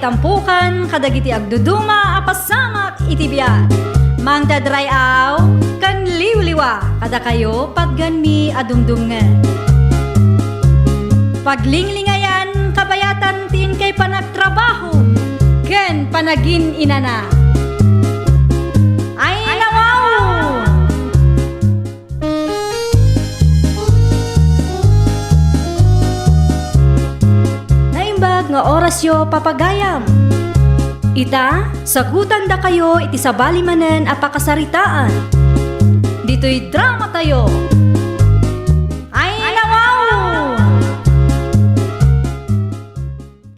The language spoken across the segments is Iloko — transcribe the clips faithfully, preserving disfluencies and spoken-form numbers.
Tampukan kadagiti agduduma a pasamak iti biag. Mangted ray-aw ken liwliwa kadakayo patganmi a dumdumngen. Paglinglingayan kabayatan ti inkay panagtrabaho ken panagin-inana. Ay, nawaw! Naimbag nga orasyo, papagayam. Ita, sagutandakayo iti sabali manen a pakasaritaan. Ditoy dramatayo. Ay, nawaw!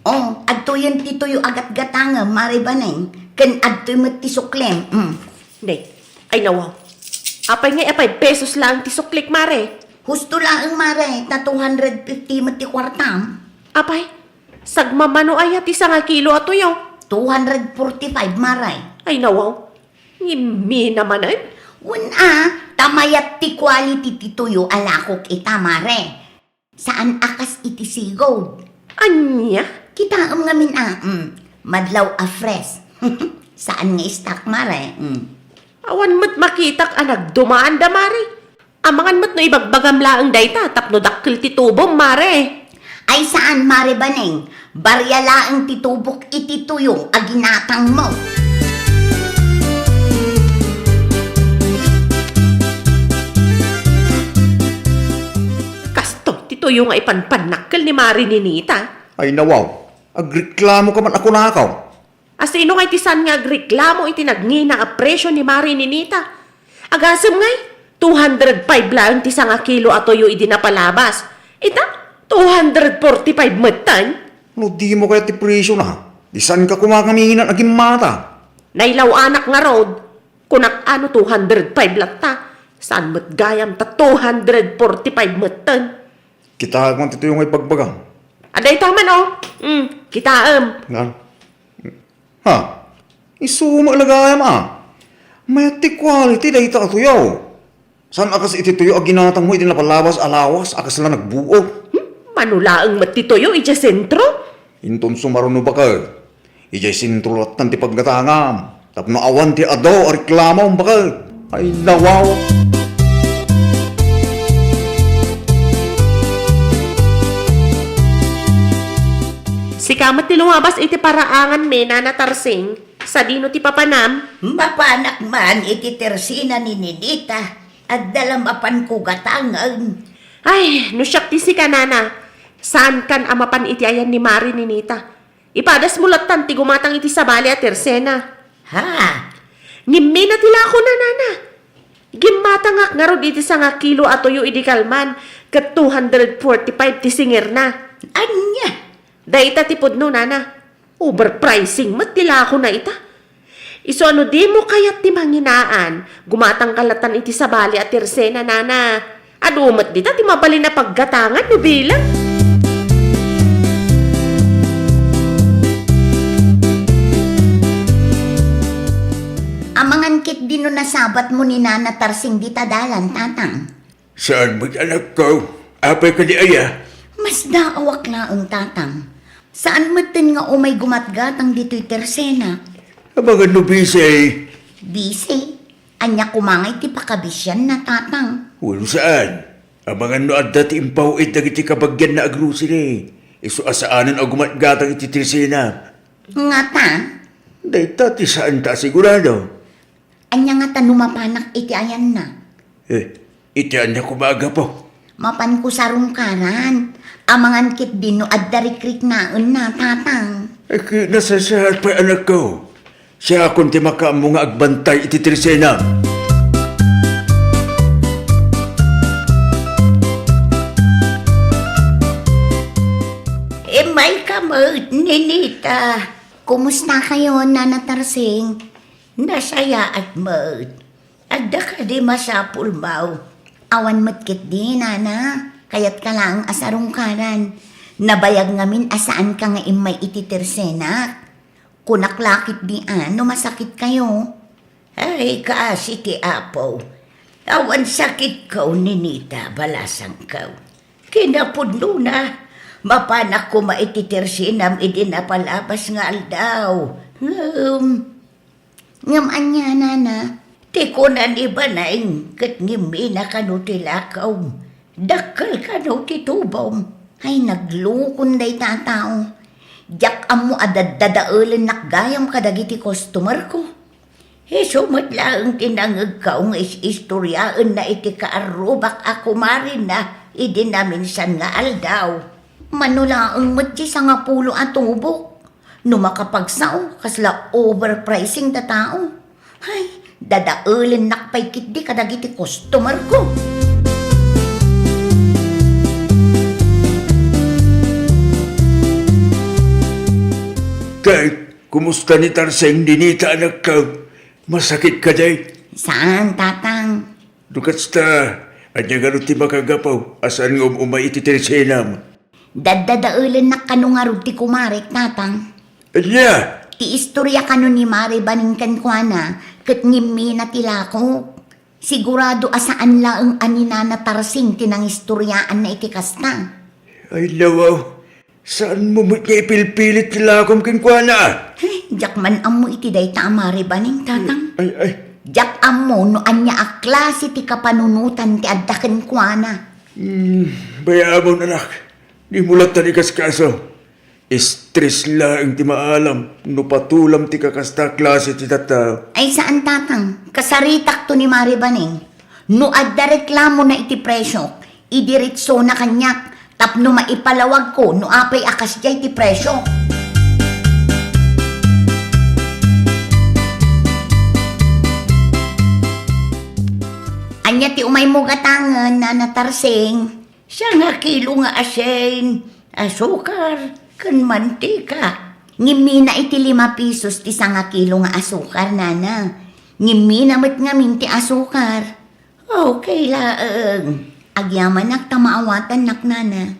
Oh, adtoyen ti tuyo a gatgatangem, Mare Baneng, ken adtoy met ti suklem. Mm. Day, ay nawaw. Apay ngay a five pesos laeng ti suklik, Mare? Husto laeng, Mare, ta two hundred fifty met ti kuartam. Apay, sagmamano aya ti sangakilo a tuyo? Two hundred forty-five, Mare. Ay nawaw. Ngimmi namanen? Wen a, ta mayat ti quality ti tuyo a lakok ita, Mare. Saan a kas iti sigud. Ania? Kitaem ngamin a, mm, madlaw a fresh. Saan nga stock, Mare? Mm. Awan met makitak a nagdumaanda, Mare. Amangan met no ibagbagam laeng dayta tapno dakkel ti tubom, Mare. Ay saan, Mare Baneng. Barya laeng ti tubok iti tuyo a ginatangmo. Kastoy ti tuyo nga ipanpannakkel ni Mare Ninita. Ay nawaw, agreklamoka man a kunakaw. Asino ngay ti saan nga agreklamo iti nagngina a presio ni Mare Ninita? Agasem ngay, two hundred five laeng ti sangakilo a tuyo idi napalabas. Ita, two hundred forty-five metten. No dimo kayat ti presiona, di saanka koma ngaminan a gimmata. Nailaw-anak ngarud, kunak a no two hundred five latta, saan met gayam ta two hundred forty-five metten. Kitaek man ti tuyo nga ibagbagam. Adda ita man, oh. Mm, kitaem. Ngan? Ha? Isu met la gayam a. Mayat ti quality dayta a tuyo. Saan a kas iti tuyo a ginatangmo iti napalabas a lawas a kasla nagbuo? Hmm? Mano laeng met ti tuyo idiay sentro? Inton sumaruno baket. Idiay sentro lattan ti paggatangam. Tapno awan ti adu a reklamom baket. Ay, nawaw. Sika met ti lumabas iti paraanganmi, Nana Tarsing. Sadino ti papanam? Mapanak man iti tersena ni Ninita. Adda la mapanko gatangen. Ay, no siak ti sika, Nana. Saankan a mapan iti ayan ni Mare Ninita. Ipadasmo lattan ti gumatang iti sabali a tersena. Ha? Ngimmi na ti lakona, Nana. Gimmatangak ngarud iti sangakilo a tuyo idi kalman, ket two hundred forty-five ti singerna. Ania? Dayta ti pudno, Nana. Overpricing met ti lakona ita. Isu a no dimo kayat ti manginaan, gumatangka lattan iti sabali a tersena, Nana. Adu met dita ti mabalin a paggatangan no bilang. Amangan ketdi no nasabatmo ni Nana Tarsing dita dalan, Tatang. Saan met, anakko? Apay kadi aya? Masdaawak laeng, Tatang. Saan metten nga umay gumatgatang ditoy tersena. Amangan no busy. Busy? Ania koma ngay ti pakabisianna, Tatang? Wen, saan. Amangan no adda ti impaw-id dagiti kabagianna a grocery. Isu a saanen a gumatgatang iti tersena. Ngata? Dayta ti saanta a sigurado. Ania ngata no mapanak iti ayanna? Eh, iti ania koma a gapu? Mapanko sarungkaran. Amangan ketdi no adda rikriknaenna, Tatang. Eh, ki-, nasasaat pay, anakko. Siakon ti makaammo nga agbantay iti tersena. Immayka met, Ninita. Kumustakayo, Nana Tarsing? Nasayaat met. Adda kadi masapulmo? Awan met ketdi, Nana. Kayatka laeng a sarungkaran. Nabayag ngamin a saanka nga immay iti tersena. Kunak la ketdi a no masakitkayo. Ay, kaasi ti Apo. Awan sakitko, Ninita, balasangko. Kinapudnona, Mapanak koma iti tersenam idi napalabas nga aldaw. Ngem, ngem ania, nana? Ti kuna ni Baneng ket ngimmina kano ti lakaw. Dakkel kano ti tubom. Ay, naglukon dayta a tao. Diak ammo a daddadaelennak gayam kadagiti customer ko. Isu met laeng ti nangngegko nga is-istoriaenna iti kaarrubak a kumarina idi naminsan nga aldaw. Mano laeng met ti sangapulo a tubok. No makapagsao, kasla overpricing ta tao. Ay, dadaelennak pay ketdi kadagiti customer ko. Kay, kumusta ni Tarseng, Ninita, anakko? Masakit kadi? Saan, tatang. No kasta, ania ngarud ti makagapu a saan nga um-umay iti tersenam? Daddadaelennak kano ngarud ti kumarek, tatang. Ania? Ti istoria kano ni Mari Baneng kenkuana, ket ngimmina ti lakok. Sigurado a saan laeng a ni Nana Tarsing ti nangistoriaanna iti kasta. Ay, lawaw. Saanmo met nga ipilpilit ti lakom kenkuana? Ay, diak man ammo iti dayta a Mari Baneng, tatang. Ay, ay. Diak ammo no ania a klase ti kapanunotan ti adda kenkuana. Hmm, bay-amon, anak. Dimo lattan ikaskaso. Stress laeng ti maalam no patulam ti kakasta a klase ti tattao. Ay, saan, tatang. Kasaritakto ni Mari Baneng. No adda reklamona iti presio, idiretsona kaniak tapno maipalawagko no apay a kasdiay ti presio. Ania ti umaymo gatangen, Nana Tarsing? Sangakilo nga asin, asukar, ken mantika. Ngimmina iti lima pesos ti sangakilo nga asukar, nana. Ngimmina met ngamin ti asukar. Okay laeng. Agyamanak ta maawatannak, nana.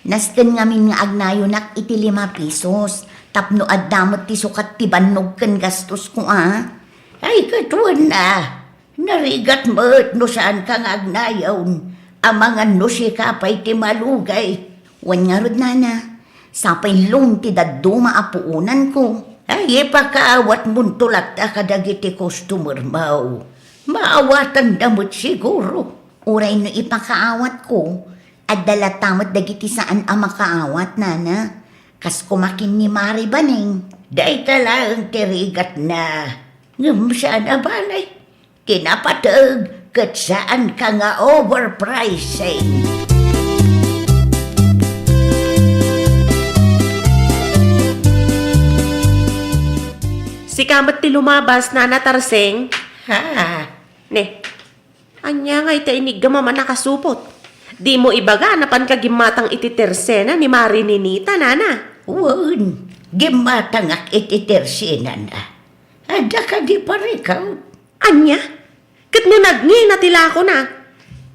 Nasken ngamin nga agnayonak iti lima pesos, tapno adda met ti sukat ti bannog ken gastosko, a? Ay, ket wen a. Narigat met no saanka nga agnayon, amangan no sika pay ti malugay. Wen ngarud, nana, sapay laeng ti dadduma a puonanko. Ay, ipakaawatmonto latta kadagiti customermo. Maawatanda met siguro. Uray no ipakaawatko, adda latta met dagiti saan a makaawat, nana. Kas kumakin ni Mari Baneng. Dayta laeng ti rigatna. Ngem saan a bale. Kinapateg ket saanka nga overpricing. Sika met ti lumabas, Nana Tarsing. Ha? Ne, ania nga iti inigam a nakasupot? Dimo ibaga a napanka gimmatang iti tersena ni Mari Ninita, nana? Wen, gimmatangak iti tersenana. Adda kadi parikaw? Ania? Ket no nagngina ti lakona,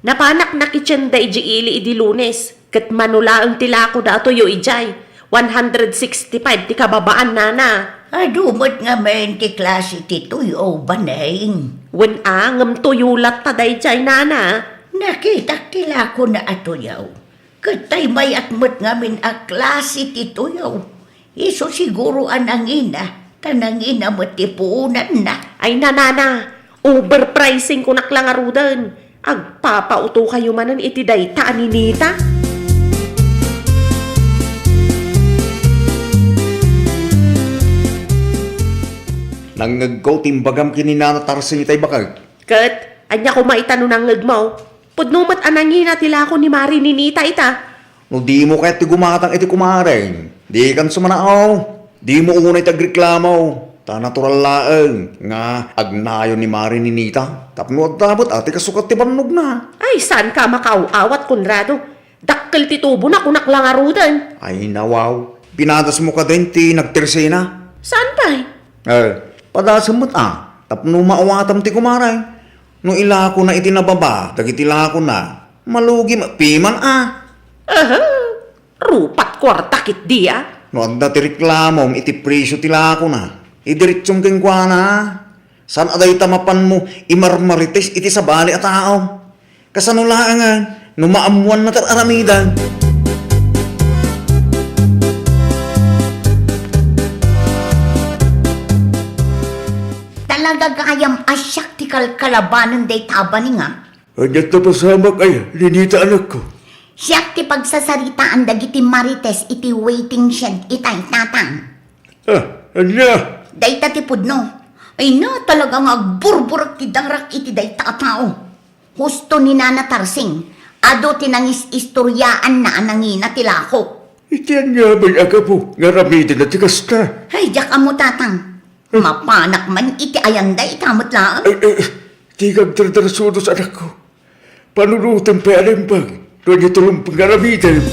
napanak nakitienda idiay ili idi Lunes, ket mano laeng ti lakoda a tuyo idiay, one hundred sixty-five ti kababaan, nana. Adu met ngamin ti klase ti tuyo, Baneng. Wen a, ngem tuyo latta daydiay, nana. Nakitak ti lakona a tuyo. Ket tay mayat met ngamin a klase ti tuyo. Isu siguro a nangina, ta nangina met ti puonanna. Ay, nanana, overpricing kunak la ngaruden. Agpapautokayo manen iti dayta a Ninita. Nangngegko ti imbagam ken ni Nana Tarsing itay bakag. Ket, ania koma ita no nangngegmo? Pudno met a nangina ti lako ni Mari Ninita ita. No dimo kayat ti gumatang iti kumareng, dikan sumanaaw. Dimo unay ti agreklamo, ta natural laeng nga agnayon ni Mari Ninita tapno adda met a ti kasukat ti bannogna. Ay, saanka a makaaw-awat, Conrado. Dakkel ti tubona, kunak la ngaruden. Ay, nawaw. Pinadasmo kadin ti nagtersena? Saan pay? Eh, padasem met a, tapno maawatam ti kumareng. No ilakona iti nababa dagiti lakona, malugi met piman a. Aha, rupat kuarta ketdi a. No adda ti reklamom iti presio ti lakona, idiretsom kenkuana. Saan a dayta mapanmo imarmarites iti sabali a tao. Kasano laengen no maammoanna ti ar-aramidem? Gagayam a siak ti kalkalabanen dayta a baning a. Ania ta pasamak aya, Ninita, anakko? Siak ti pagsasaritaan dagiti marites iti waiting shed itay, Tatang. Ah, ania? Dayta ti pudno. Ay na, talaga nga agburburek ti darak iti dayta a tao. Husto ni Nana Tarsing, adu ti nangis-istoryaanna a nangina ti lakok. Iti ania bay a gapu nga aramiden ti kasta? Ay, diak ammo, Tatang. Mapanak man iti ayan dayta met laeng. Ay, ay, di ka agdardarsudos, anakko. Panunotem pay a naimbag no ania ti rumbeng nga aramidem.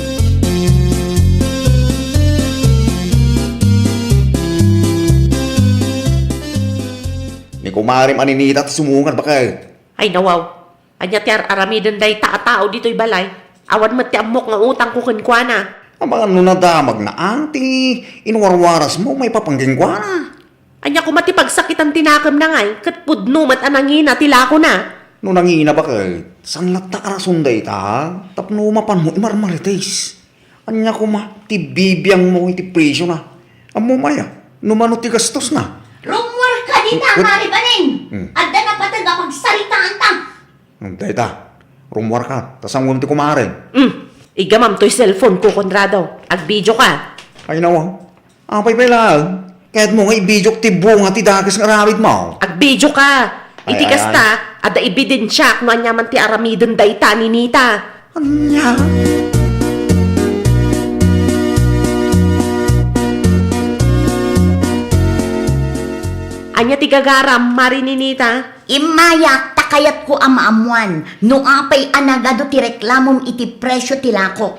Ni kumarem a Ninita ti sumungad, baket. Ay, nawaw. Ania ti ar-aramiden dayta a tao ditoy balay? Awan met ti ammok nga utangko kenkuana. Amangan no nadamagna, a, ti inwarwarasmo maipapan kenkuana. Ania koma ti pagsakitan ti nakemna ngay, ket pudno met a nangina ti lakona? No nangina, baket, saan latta a rason dayta tapno mapanmo imarmarites. Ania koma ti bibiangmo iti presiona? Ammom aya no mano ti gastosna? Rummuarka dita, Mari Baning! Hmm. Adda napateg a pagsaritaanta. Hmm, dayta, rummuarka, ta sanguem ti kumarem. Hmm, igamam toy cellphone ko, Conrado. Agbidio ka. Ay, nawa. Apay pay laeng? Kayatmo nga ibidiok ti bunga ti dakes nga aramidmo? Agbidio ka. Iti kasta, adda ebidensiak no aniaman ti aramiden dayta ni Ninita. Ania? Ania ti gagaram, Mari Ninita? Immayak ta kayatko a maammuan no apay a nagadu ti reklamom iti presio ti lakok.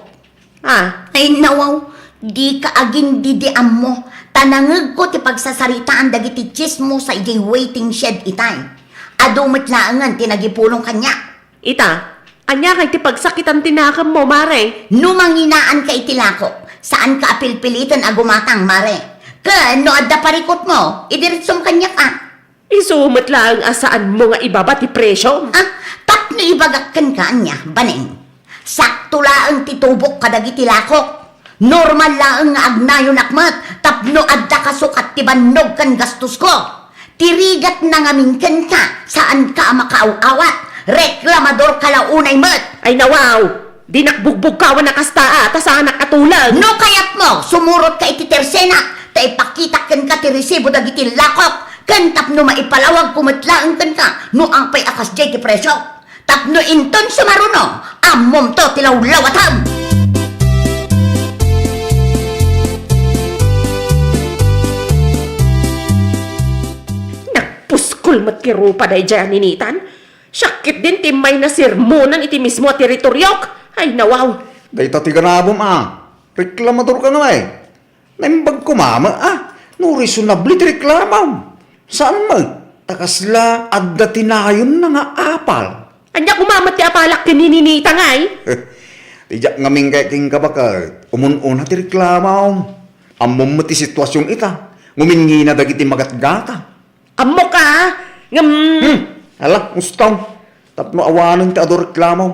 Ah, ay nawaw, dika agin-didiammo, ta nangegko ti pagsasaritaan dagiti tsismosa idiay waiting shed itay. Adu met laengen ti nagipulong kaniak. Ita, ania ngay ti pagsakitan ti nakemmo, Mare? No manginaanka iti lakok, saanka a pilpiliten a gumatang, Mare. Ken no adda parikutmo, idiretsom kaniak a. Isu met laeng a saanmo nga ibaba ti presio. Ah, tapno ibagak kenka ania, Baning. Sakto laeng ti tubok kadagiti lakok. Normal laeng nga agnayonak met tapno adda kasukat ti bannog ken gastosko. Ti rigatna ngamin kenka, saanka a makaaw-awat. Reklamadorka la unay met. Ay nawaw! Dinak bugbugkawan a kasta a, ta saanak a tulag. No kayatmo, sumurotka iti tersenak, ta ipakitak kenka ti resibo dagiti lakok, ken tapno maipalawagko met laeng kenka no apay a kasdiay ti presio. Tapno inton sumaruno, ammomto ti lawlawatam. Nagpuskol met ti rupa daydiay a Ninitan. Siak ketdin ti immay nasermonan iti mismo a teritoriok. Ay, nawaw! Dayta ti ganabem a. Reklamadorka ngay. Naimbag koma met a no reasonable ti reklamom. Saan met ta kasla adda ti nayonna nga apal. Ania koma met ti apalak ken ni Ninita ngay? Ti diak ngamin kayat kenka, baket, umun-una ti reklamom. Ammom met ti situasion ita, ngumingina dagiti magatgata. Ammoka, ngem Hmm. Ala, mustang. Tapno awanen ti adu a reklamo.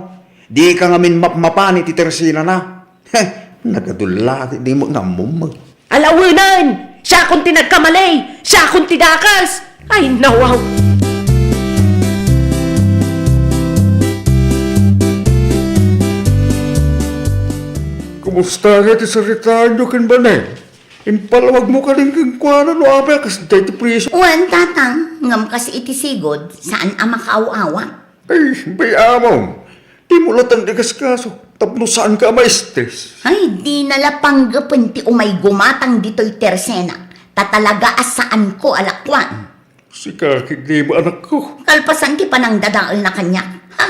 Dika ngamin mapmapan iti tersenana. Heh, nagadulla ti di mo nga ammom. Alawenen! Siakon ti nagkamali! Siakon ti dakes! Ay, nawaw! Kumusta nga ti saritaanyo ken Baneng? Impalawagmo kadin kenkuana no apay a kasdiay ti presio. Wen, Tatang, ngem kas iti sigud, saan a makaaw-awat. Ay, bay-amom, dimo latta nga ikaskaso tapno saanka a ma-stress. Ay, dina la panggepen ti umay gumatang ditoy tersenak, ta talaga a saanko a lakuan. Sika ketdi, anakko. Kalpasan ti panangdadaelna kaniak. Ha?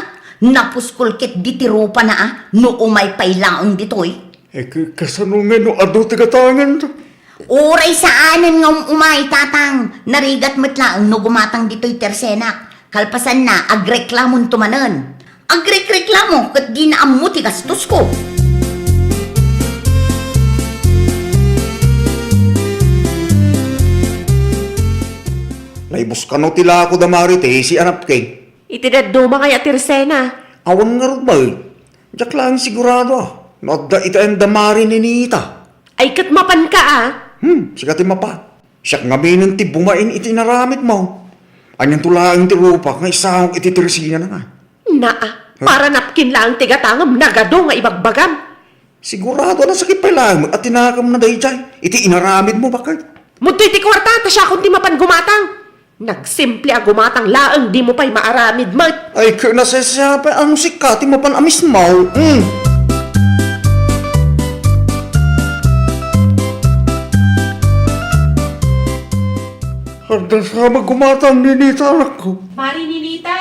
Napuskol ketdi ti rupana a no umay pay laeng ditoy. Eh, ka-, kasano ngay no adu ti gatangen? Uray saanen nga um-umay, Tatang. Narigat met laeng no gumatang ditoy tersenak. Kalpasanna, agreklamonto manen. Agrekreklamo ket dina ammo ti gastosko. Naibus kano ti lako da Mari Tessie a napkin? Iti dadduma ngay a tersena. Awan ngarud met. Diak laeng sigurado a no adda iti ayan da Mari Ninita. Ay, ket mapanka a? Hmm, sika ti mapan. Siak ngaminen ti bumain iti inaramidmo. Anianto laeng ti rupak nga isangok iti tersenana nga? Naa, para napkin laeng ti gatangem, nagadu nga ibagbagam. Sigurado a nasakit pay laeng met a tinakemna daydiay iti inaramidmo, baket. Mudtoy ti kuarta, ta siakon ti mapan gumatang. Nagsimple a gumatang laeng, dimo pay maaramid met. Ay, ket nasisiapay, ano sika ti mapan a mismaw? Hmm. Adda sa magumatang, Ninita, anakko. Mare Ninita!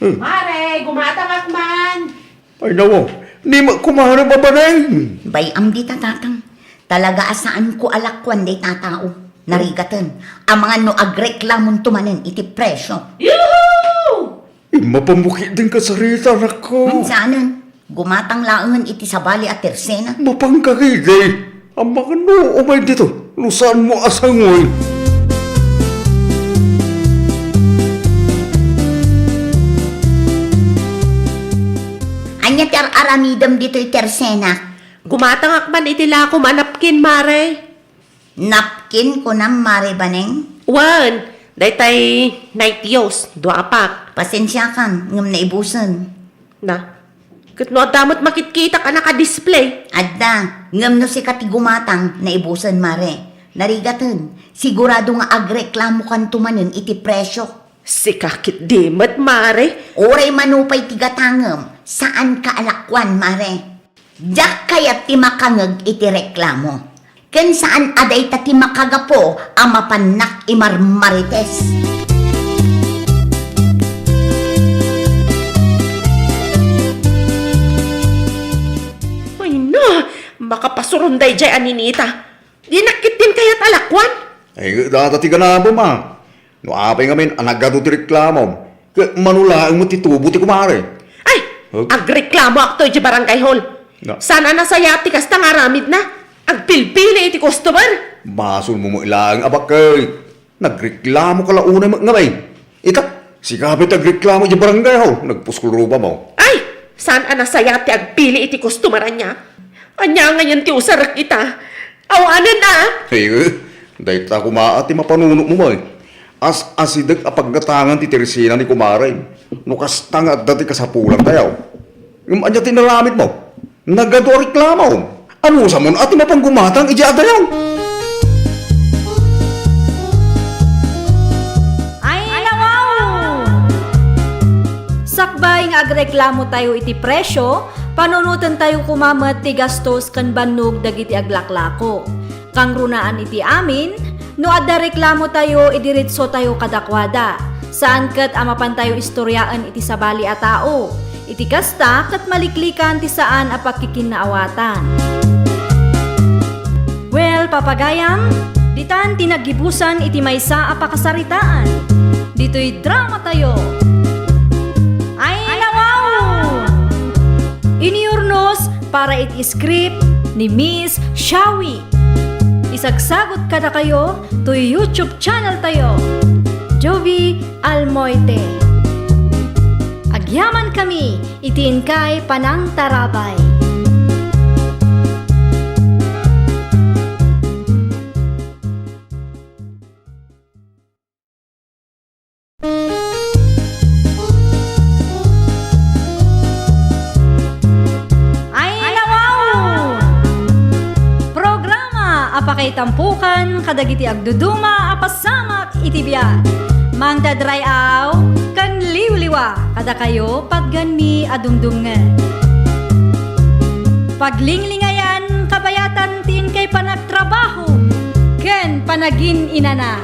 Hmm. Mare, gumatangak man! Ay, nawa, ni ma-, kumare, babanay. Bay-am dita, Tatang. Talaga a saanko a lakuan dayta a tao. Narigaten, amangan no agreklamonto manen iti presyo. Yuhu! Immapamuki din kasarita, anakko. Hmm, saanen. Gumatang laengen iti sabali a tersena. Mapangkagidi. Amangan no umay dito, no saanmo a sangoy. Ania ti ar-aramidem ditoy tersena? Gumatangak man iti lakom a napkin, mare. Napkin, kunam, Mare Baneng? Wen, daytay night use, dua a pack. Pasensiakan, ngem naibusen. Na, ket no adda met makitkitak a naka-display? Adda, ngem no sika ti gumatang, naibusen, Mare. Narigaten, sigurado nga agreklamokanto manen iti presyo. Sika ketdi met, Mare. Uray manupay ti gatangem, saanka a lakuan, Mare. Diak kayat ti makangeg iti reklamo. Ken saan a dayta ti makagapu a mapannak imarmarites. Ay na, makapasuron daydiay a Ninita. Dinak ketdin kayat a lakuan. Ay, data ti ganabem a. No apay ngamin a nagadu ti reklamom, ket mano laeng met ti tubo ti kumare. Ay, huh? Agreklamoakto iti barangay hall. Na. Saan a nasayaat ti kasta nga aramidna. Agpilpili iti customer. Basolmo met laeng a baket. Nagreklamoka la unay met ngamin. Ita, sika pay ti agreklamo iti barangay hall, nagpuskol rupamo. Ay, saan a nasayaat ti agpili iti customer ania? Ania ngayen ti usarek ita? Awanen a! Ay, eh, dayta koma ti mapanunotmo, may. As-asidek a paggatangan ti tersena ni kumare. No kasta nga adda ti kasapulantayo. Ngem ania ti inaramidmo? Nagadu a reklamo. Anusamon a ti mapanggumatang idiay adayo? Ay, nawaw! Sakbay nga agreklamotayo iti presyo, panunotentayo koma met ti gastos ken bannog dagiti aglaklako. Kangrunaan iti amin, no adda reklamotayo, idiretsotayo kadakuada. Saan ket a mapantayo istoriaen iti sabali a tao. Iti kasta, ket maliklikan ti saan a pagkikinnaawatan. Well, papagayam, ditan ti naggibusan iti maysa a pakasaritaan. Ditoy dramatayo. Ay, nawaw! Iniurnos para iti script ni Miss Shawi. Isagsagut kadakayo toy YouTube channel tayo, Jovie Almoite. Agyaman kami iti inkay panangtarabay. Ay, nawaw! Programa a pakaitampokan kadagiti agduduma a pasamak iti biag. Mangdadray-aw ken liwliwa kadakayo patgenmi a dumdumngeg. Paglinglingayan kabayatan ti inkay panagtrabaho ken panagin-inana.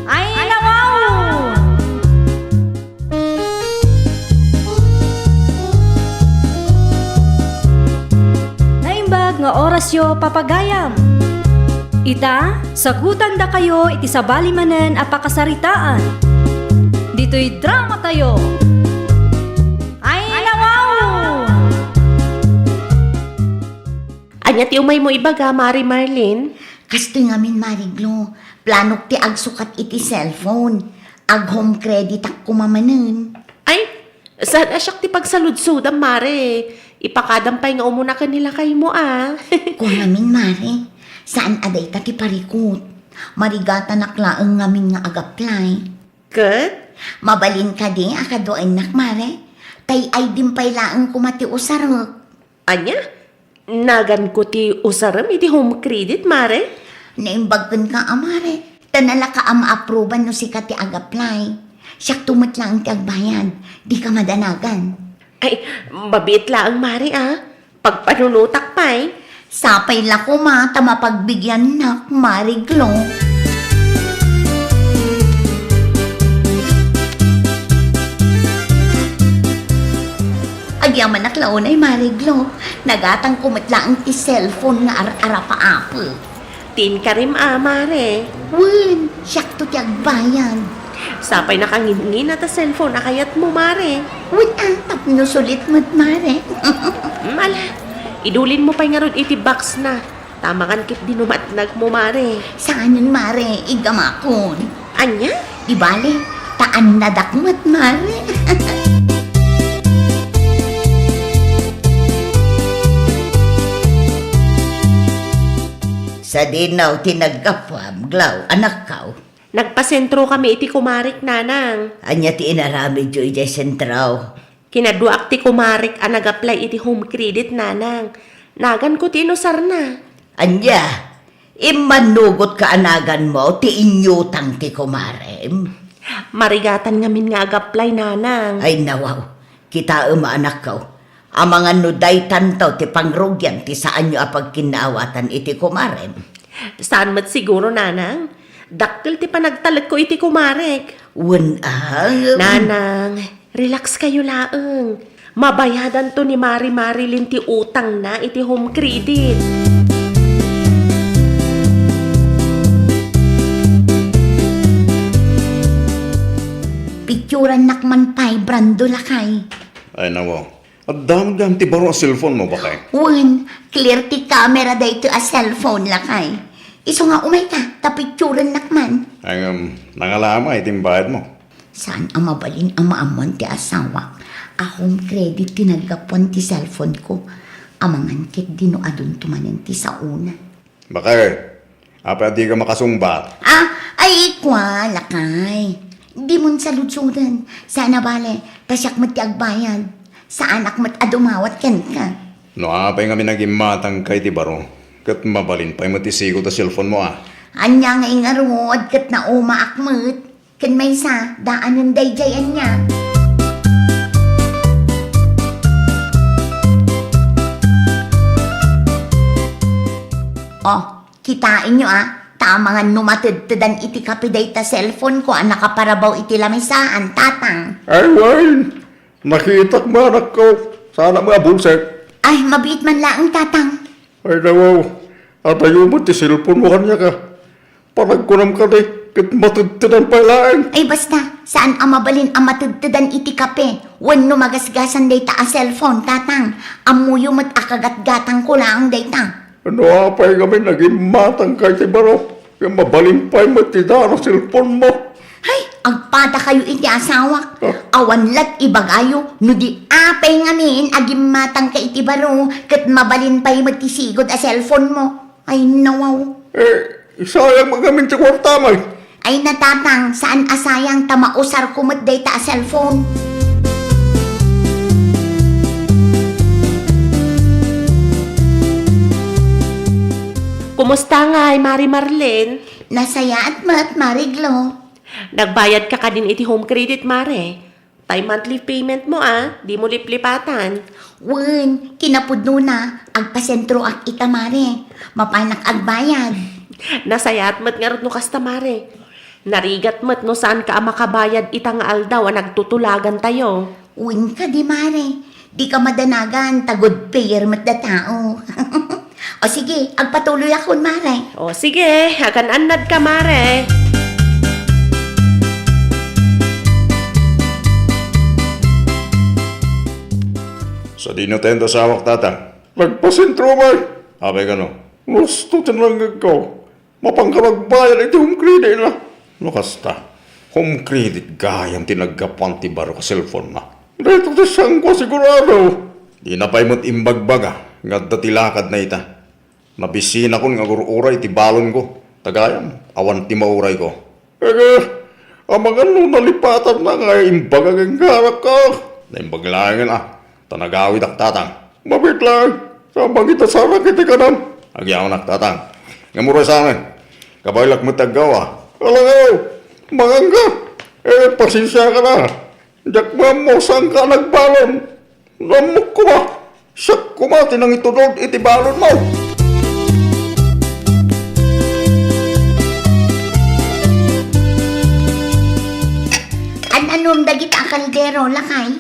Ay, nawaw! Naimbag nga orasyo, papagayam. Ita, sagutandakayo iti sabali manen a pakasaritaan. Ditoy dramatayo. Ay, nawaw! Ania ti umaymo ibaga, Mari Marlene? Kastoy ngamin, Mari Glo. Planok ti agsukat iti cellphone. Ag-home creditak koma manen. Ay, saan a siak ti pagsaludsodam, Mare. Ipakadam pay nga umuna ken ni lakaymo, a. Kua ngamin, Mare. Saan a dayta ti parikut. Marigatanak laeng ngamin nga ag-apply. Ket? Mabalin kadi a kaduaennak, Mare? Tay I D-m pay laeng koma ti usarek. Ania? Naganko ti usarem iti Home Credit, Mare? Naimbag kenka a, Mare. Ta nalaka a ma-approban no sika ti ag-apply. Siakto met laeng ti agbayad. Dika madanagan. Ay, mabiit laeng, Mare, a. Pagpanunotak pay. Sapay la koma ta mapagbigiannak, Mare Glo. Agyamanak la unay, Mare Glo. Nagatangko met laeng ti cellphone nga ar-arapaapek. Ti inkarim a, Mare. Wen, siakto ti agbayad. Sapay nakangingina ta cellphone a kayatmo, Mare. Wen a, tapno sulit met, Mare. Mm, ala, idulinmo pay ngarud iti box na. Tama kan ket di no matnagmo, Mare. Saanen, Mare, igamakon. Ania? Di bale, ta annadak met, Mare. Sadino ti naggapuam, Glo, anakko? Nagpasentrokami iti kumarek, Nanang. Ania ti inaramidyo idiay sentro? Kinaduaak ti kumarek a nag-apply iti Home Credit, Nanang. Naganko ti inusarna. Ania? Immanugotka a naganmo ti inyutang ti kumarem? Marigatan ngamin nga ag-apply, Nanang. Ay, nawaw. Kitaem a, anakko. Amangan no daytanto ti pangrugian ti saanyo a pagkinnaawatan iti kumarem. Saan met siguro, Nanang. Dakkel ti panagtalekko iti kumarek. Wen a, Nanang, relax kayo laeng. Mabayadanto ni Mari Marilyn ti utangna iti Home Credit. Picturannak man pay, Brando, lakay. Ay, nawaw. Adda met gayam ti baro a cellphone mo, bakay? Wen, clear ti camera daytoy a cellphone, lakay. Isu nga umayka, ta picturennak man. Ay, ngem, nangalama iti imbayad mo. Saan a mabalin a maammuan ti asawak a Home Credit ti naggapuan ti cellphone ko. Amangan ket di no adunto manen ti saona. Bakay, apay a dika makasungbat? Ah, ay, kua, lakay. Dimon saludsoden. Saan a bale, ta siak met ti agbayad. Saanak met a dumawat kenka. No apay ngamin a gimmatangka iti baro, ket mabalin pay met ti sigud a cellphone mo, a. Ania ngay ngarud, ket naumaak met. Ken maysa, daanen daydiay ania. Oh, kitaenyo a, ta amangan no matedtedan iti kape dayta cellphone ko a nakaparabaw iti lamisaan, Tatang. Ay, wen, nakitak met, anakko. Saanak met a bulsek. Ay, mabiit man laeng, Tatang. Ay, nawaw, adayo met ti cellphone mo kaniak a. Panagkunam kadi, ket matedtedan pay laeng. Ay, basta, saan a mabalin a matedtedan iti kape wenno magasgasan dayta a cellphone, Tatang. Ammoyo met a kagatgatangko laeng dayta. No apay ngamin a gimmatangka iti baro, ket mabalin pay met ti daan a cellphone mo. Hay, agpadakayo iti asawak. Ah. Awan la't ibagayo, no di apay ngamin a gimmatangka iti baro, ket mabalin pay met ti sigud a cellphone mo. Ay, nawaw. Eh, sayang met ngamin ti kuartam, ay. Ay, Tatang, saan a sayang ta mausarko met dayta a cellphone. Kumusta ngay, Mari Marlene? Nasayaat met, Mari Glo. Nagbayadka kadin iti Home Credit, Mare? Tay monthly payment mo, a, dimo liplipatan. Wen, kinapudnona, agpasentroak ita, Mare. Mapanak agbayad. Nasayaat met ngarud no kasta, Mare. Narigat met no saanka a makabayad ita nga aldaw a nagtutulagantayo. Wen kadi, Mare. Dika madanagan, ta good payer met datao. O sige, agpatuloyakon, Mare. O sige, agan-annadka, Mare. Sadino ti asawak, Tatang? Nagpasentro pay. Apay kano? Gusto ti nangngegko. Mapanka agbayad iti home credit na. No kasta, home credit gayam ti naggapuan ti barok a cellphone na. Dayta ti saanko a sigurado. Dina pay met imbagbaga nga adda ti lakadna ita. Nabisinakon nga agur-uray iti balonko. Ta gayam, awan ti maurayko. Ege, amangan no nalipatanna nga imbaga kenka, anakko. Naimbag laengen a, ta nagawidak, tatang. Mabiit laeng, ta mangidasarek iti kanam. Agyamanak, tatang. Ngem uray saanen, kabaelak met ti aggaw a. Alangaw, manganka. Eh, pasensiaka na. Diak maammo saanka a nagbalon. No ammok koma, siak koma ti nangitudod iti balonmo. An-anom dagita a kaldero, lakay?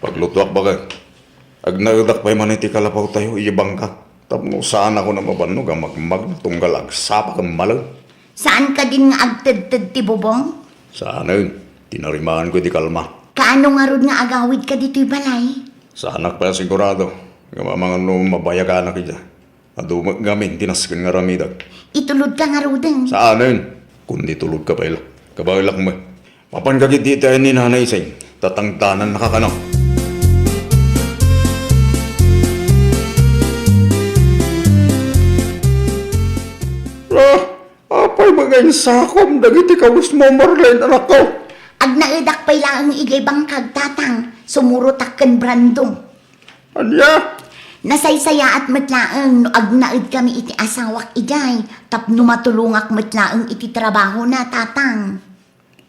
Paglutoak, baket. Agnaedak pay man iti kalapawtayo idiay bangka. Tapno saanakon a mabannog a magmagna tunggal agsapa ken malem. Saan kadin nga agtedted ti bubong? Saanen. Tinarimaanko iti kalma. Kaano ngarud nga agawidka ditoy balay? Saanak pay a sigurado. Ngem amangan no mabayaganak idiay. Adu met ngamin ti nasken nga aramidek. Itulodka ngaruden. Saanen. Kundi itulodka pay la. Kabaelak met. Mapanka ketdi iti ayan ni Nanay Ising. Tatangdanannaka kano. Ah, Apay nga insakom dagiti kawesmo, Marlene, anakko? Agnaedak pay laeng idiay bangkag, tatang. Sumurotak ken Brando. Ania? Nasaysayaat met laeng no agnaedkami iti asawak idiay tapno matulongak met laeng iti trabahona, tatang.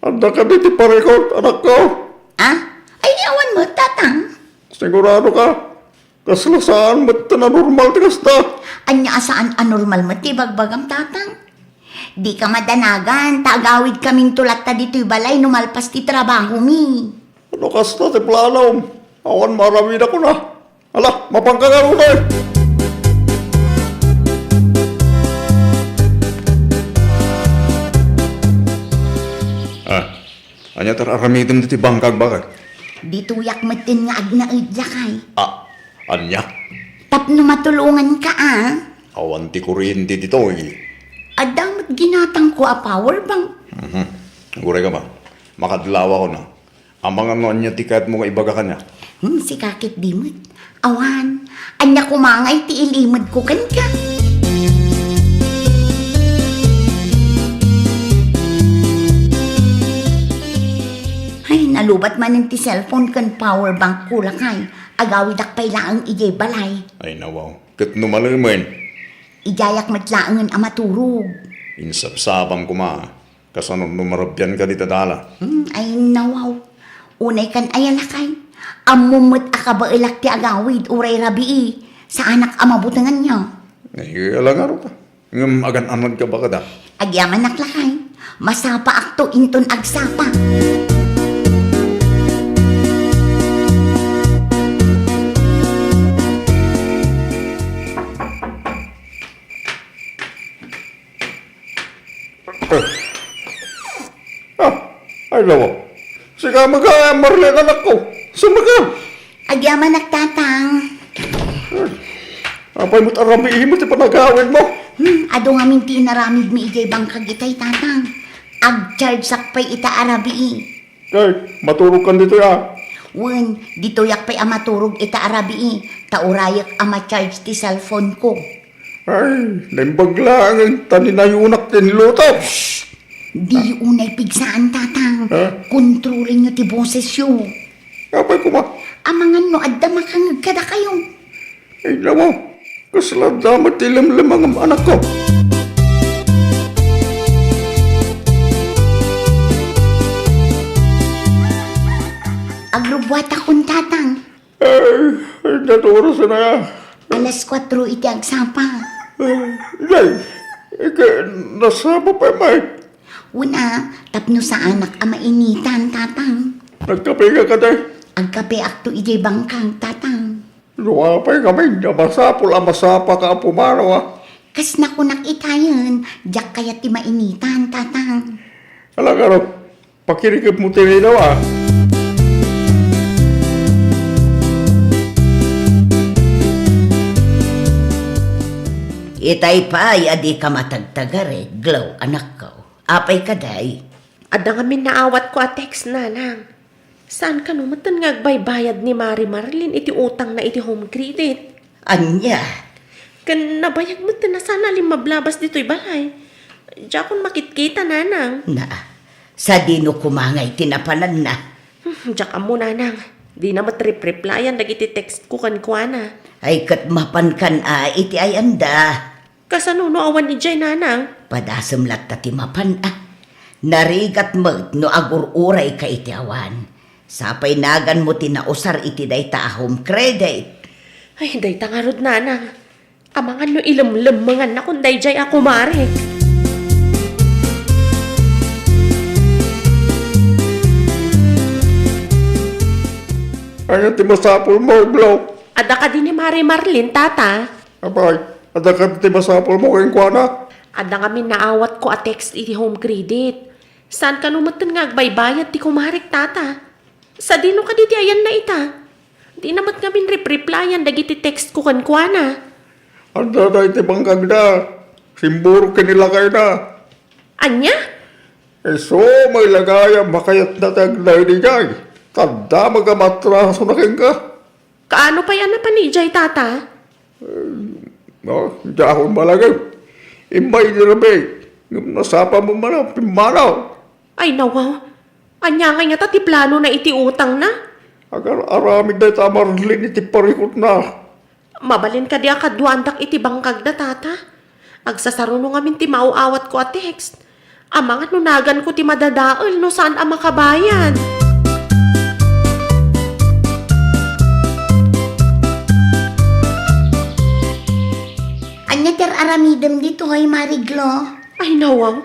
Adda kadi ti parikut, anakko? Ah? Ay, awan met, tatang. Sigurado ka? Kasla saan met ti nanormal ti kasta? Ania a saan a normal met ti ibagbagam, tatang? Dika madanagan, ta agawidkaminto latta ditoy balay no malpas ti trabahomi. No kasta ti planom, awan maaramidakon a. Ala, mapanka ngaruden! Ah, ania ti ar-aramidem ditoy bangkag, baket? Ditoyak metten nga agnaed, lakay. Ah, ania? Tapno matulonganka a. Awan ti kuryente ditoy. Adda met ginatangko a power bank. Mhm. Uray ka ba? Makadlawakon a. Amangan no ania ti kayatmo nga ibaga kaniak? Hmm, sika ketdi met. Awan, ania koma ngay ti ilimedko kenka? Ay, nalubat manen ti cellphone ken power bank ko, lakay. Agawidak pay laeng idiay balay. Ay, nawaw. Ket no malemen? Idiayak met laengen a maturog. Insapsapam koma. Kasano no marabianka dita dala? Hmm, ay nawaw. Unay kan aya, lakay. Ammom met a kabaelak ti agawid uray rabii. Saanak a mabutenganyo. Ay, ala ngarud a. Ngem agan-anadka baket a. Agyamanak, lakay. Masapaakto inton agsapa. Ah, ay, nawa. Sika met, Marlene, anakko. Sumaka. Agyamanak, tatang. Apay met a rabiimo ti panagawidmo? Hmm, adu ngamin ti inaramidmi idiay bangkag itay, tatang. Agchargeak pay ita a rabii. Kay, maturogkan ditoy a. Wen, ditoyak pay a maturog ita a rabii, ta urayek a ma-charge ti cellphone ko. Ay, naimbag laeng ta ni nayunak ti inluto. Shh! Diyo unay pigsaan, tatang. Ha? Kontrolenyo ti bosesyo. Apay koma? Amangan no adda makangeg kadakayo. Ay, nawa. Kasla adda met ti lemlemangem, anakko. Agrubbuatakon, tatang. Ay, ay, naturas na ya. Alas kuatro iti agsapa. Ay, day, ika, nasapa pay met. Wen a, tapno saanak a mainitan, tatang. Nagkapeka kadi? Agkapeakto idiay bangkag, tatang. No apay ngamin a masapul a masapaka a pumanaw a. Kas nakunak itayen, diak kayat ti mainitan, tatang. Ala, ngarud, pakirikepmo ti ridaw a. Itay pay a dika matagtagari, Glo, anakko. Apay kadi? Adda ngamin naawatko a text, nanang. Saan kano metten nga agbaybayad ni Mari Marlene iti utangna iti Home Credit? Ania? Ken nabayag metten a saan a limmablabas ditoy balay. Diakon makitkita, nanang. Na, sadino koma nga iti napananna? Hmm, diak ammo, nanang. Dina met rep-replyan dagiti text ko kenkuana. Ay, ket mapankan a iti ayanda. Kasano no awan idiay, nanang? Padasem latta ti mapan a. Narigat met no agur-urayka iti awan. Sapay naganmo ti nausar iti dayta a home credit. Ay, dayta ngarud, nanang. Amangan no ilemlemmengannakon daydiay a kumare. Ania ti masapulmo, Glo? Adda kadi ni Mari Marlene, tata? Apay, adda kadi ti masapulmo kenkuana? Adda ngamin naawatko a text iti home credit. Saan kano metten nga agbaybayad ti kumarek, tata? Sadino kadi ti ayanna ita? Dina met ngamin rep-replyan dagiti text ko kenkuana. Adda iti bangkagda. Simburok ken ni lakayna. Ania? Isu met la gayam a kayatna ti agdaydiay. Kaddama nga matrasona kenka. Kaano pay a napan idiay, tata? No, diakon malagip. Immay idi rabii, ngem nasapa met man a pimmanaw. Ay, nawaw. Ania ngay ngata ti planona iti utangna? Agar-aramid dayta a Marlene iti parikutna. Mabalin kadi a kaduaandak iti bangkagda, tata? Agsasaruno ngamin ti maaw-awatko a text. Amangan no naganko ti madadael no saan a makabayad. Ania ti ar-aramidem ditoy, Mari Glo? Ay, nawaw.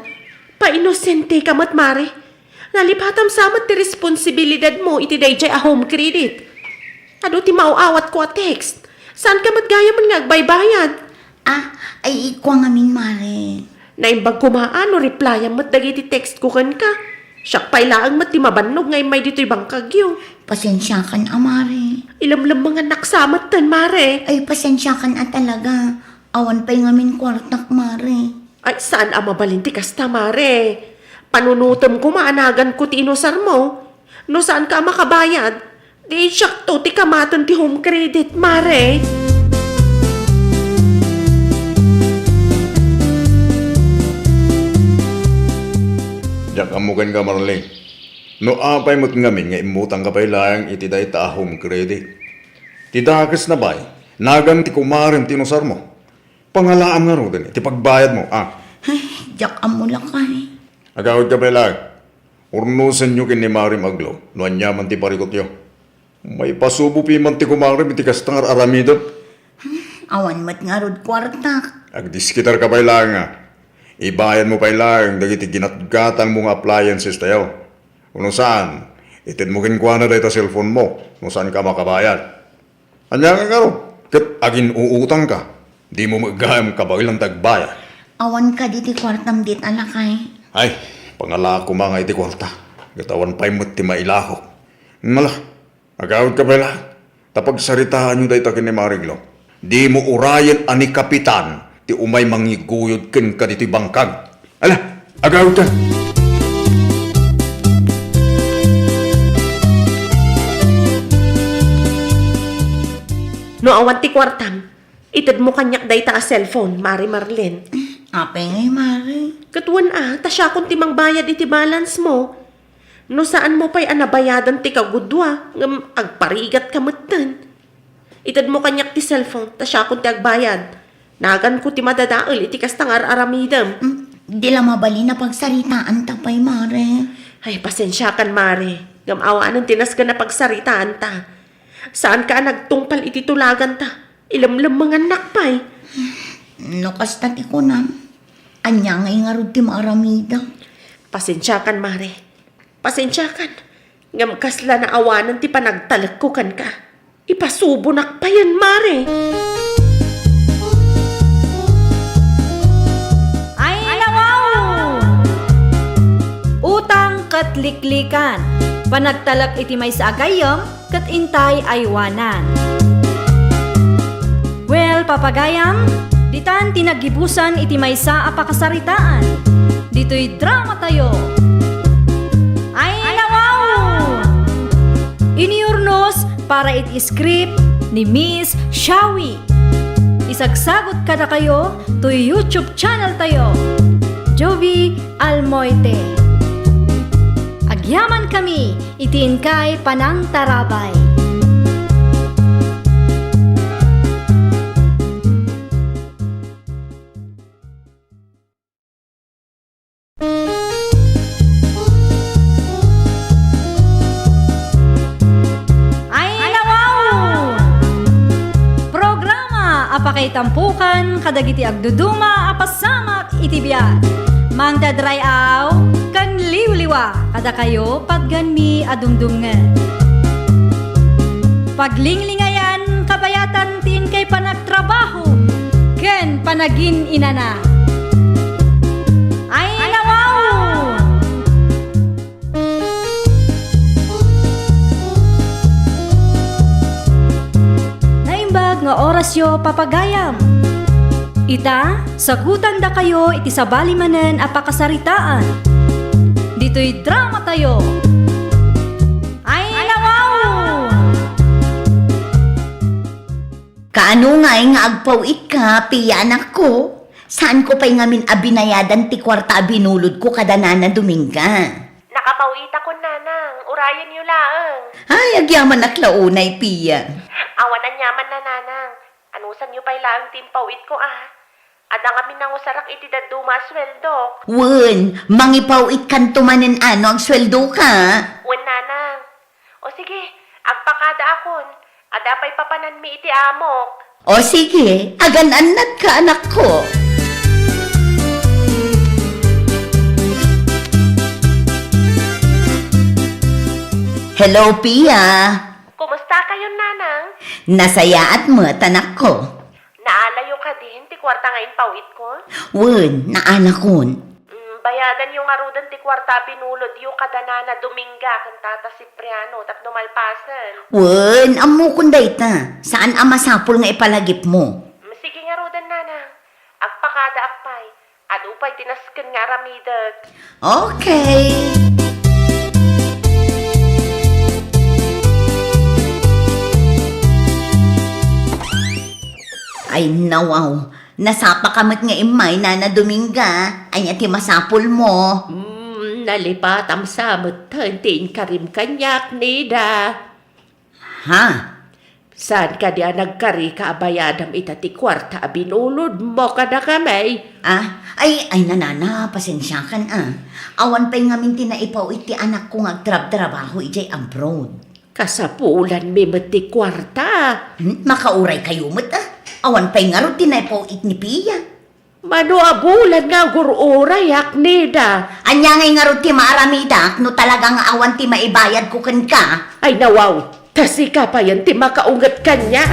Painosenteka met, Mare. Nalipatam sa met ti responsibilidadmo iti daydiay a home credit. Adu ti maaw-awatko a text. Saanka met gayamen nga agbaybayad. Ah, ay, kua ngamin, Mare. Naimbag koma a no replyan met dagiti text ko kenka. Siak pay laeng met ti mabannog nga immay ditoy bangkagyo. Pasensiakan a, Mare. Ilemlemmengannak sa metten, Mare. Ay, pasensiakan a talaga. Awan pay ngamin kuartak, Mare. Ay, saan a mabalin ti kasta, Mare. Panunotem koma a naganko ti inusarmo. No saanka a makabayad, di siakto ti kamaten ti home credit, Mare. Diak ammo kenka, Marlene. No apay met ngamin nga immutangka pay laeng iti dayta a home credit. Ti dakesna pay, nagan ti kumarem ti inusarmo. Pangalaam ngaruden iti pagbayadmo, a. Ay, diak ammo lakay. Agawidka pay laeng. Urnosenyo ken ni Mari a Glo no aniaman ti parikutyo. Maipasubo piman ti kumarem iti kasta nga ar-aramidem. Awan met ngarud kuartak. Agdiskitarka pay laeng a. Ibayadmo pay laeng dagiti ginatgatangmo nga appliances tayo. Wenno saan, itedmo kenkuana dayta cellphone-mo no saanka a makabayad. Ania ngay ngarud? Ket agin-uutangka, dimo met gayam kabaelan ti agbayad. Awan kadi ti kuartam dita, lakay? Ay, pangalaak koma nga iti kuarta, ket awan pay met ti mailakok. Ala, agawidka pay la, ta pagsaritaanyo dayta ken ni Mari Glo. Dimo urayen a ni Kapitan ti umay mangiguyod kenka ditoy bangkag. Ala, agawidka. No awan ti kuartam, itedmo kaniak dayta a cellphone, Mari Marlene. Apay ngay, Mari? Ket wen a, ta siakon ti mangbayad iti balance mo. No saanmo pay a nabayadan ti kagudua, ngem agparigatka metten. Itedmo kaniak ti cellphone, ta siakon ti agbayad. Naganko ti madadael iti kasta nga ar-aramidem. Mm, di la mabalin a pagsaritaanta pay, Mare. Ay, pasensiakan, Mare. Ngem awanen ti nasken a pagsaritaanta. Saanka a nagtungpal iti tulaganta. Ilemlemmengannak pay. No kasta ti kunam, ania ngay ngarud ti maaramidek? Pasensiakan, Mare. Pasensiakan. Ngem kasla naawanen ti panagtalekko kenka. Ipasubonak payen, Mare. Ay, nawaw! Utang ket liklikan. Panagtalek iti maysa a gayyem ket intay aywanan. Well, papagayam, ditan ti naggibusan iti maysa a pakasaritaan. Ditoy drama tayo. Ay, nawaw! Iniurnos para iti script ni Miss Shawi. Isagsagut kadakayo toy YouTube channel tayo. Jovi Almoite. Agyamankami iti inkay panangtarabay. Ayna wow! Programa a pakaitampokan kadagiti agduduma a pasamak iti biag. Mangted ray-aw ken liwliwa kadakayo patgenmi a dumdumngeg. Paglinglingayan kabayatan ti inkay panagtrabaho ken panagin-inana. Ayna wow! Naimbag nga orasyo, papagayam. Ita, sagutandakayo iti sabali manen a pakasaritaan. Ditoy dramatayo. Ayna wow! Kaano ngay nga agpaw-itka, Pia, anakko? Saanko pay ngamin a binayadan ti kuarta a binulodko kada Nana Dominga? Nakapaw-itakon, Nanang. Urayenyo laeng. Ay, agyamanak la unay, Pia. Awan aniaman na, Nanang. Anusanyo pay laeng ti impaw-itko, a? Adda ngamin nangusarak iti dadduma a sueldok. Wen, mangipaw-itkanto manen a no agsueldoka. Wen, Nanang. O sige, agpakadaakon. Adda pay papananmi iti amok. O sige, agan-annadka, anakko. Hello, Pia. Kumusta kayon, Nanang? Nasayaat met, anakko. Naalayo kadin ti kuarta nga impaw-itko? Wen, naalakon. Mm, bayadanyo ngaruden ti kuarta a binulodyo kada Nana Dominga ken Tata Cipriano tapno malpasen. Wen, ammokon dayta. Saan a masapul nga ipalagipmo. Mm, sige ngaruden, Nanang. Agpakadaak pay. Adu pay ti nasken nga aramidek. Okay. Ay, nawaw. Nasapaka met nga immay, Nana Dominga. Ania ti masapulmo? Mm, nalipatam sa met ti inkarim kaniak, Nida. Ha? Saan kadi a nagkarika a bayadam ita ti kuarta a binulodmo kadakami? Ah, ay, ay, Nana, pasensiakan, a. Awan pay ngamin ti naipaw-it ti anakko nga agtrabtrabaho idiay abroad. Kasapulanmi met ti kuarta. Hmm, makauraykayo met, a. Awan pay ngarud ti naipaw-it ni Pia. Mano a bulan nga agur-urayak, Nida? Ania ngay ngarud ti maaramidak no talaga nga awan ti maibayadko kenka? Ay, nawaw, ta sika payen ti makaunget kaniak.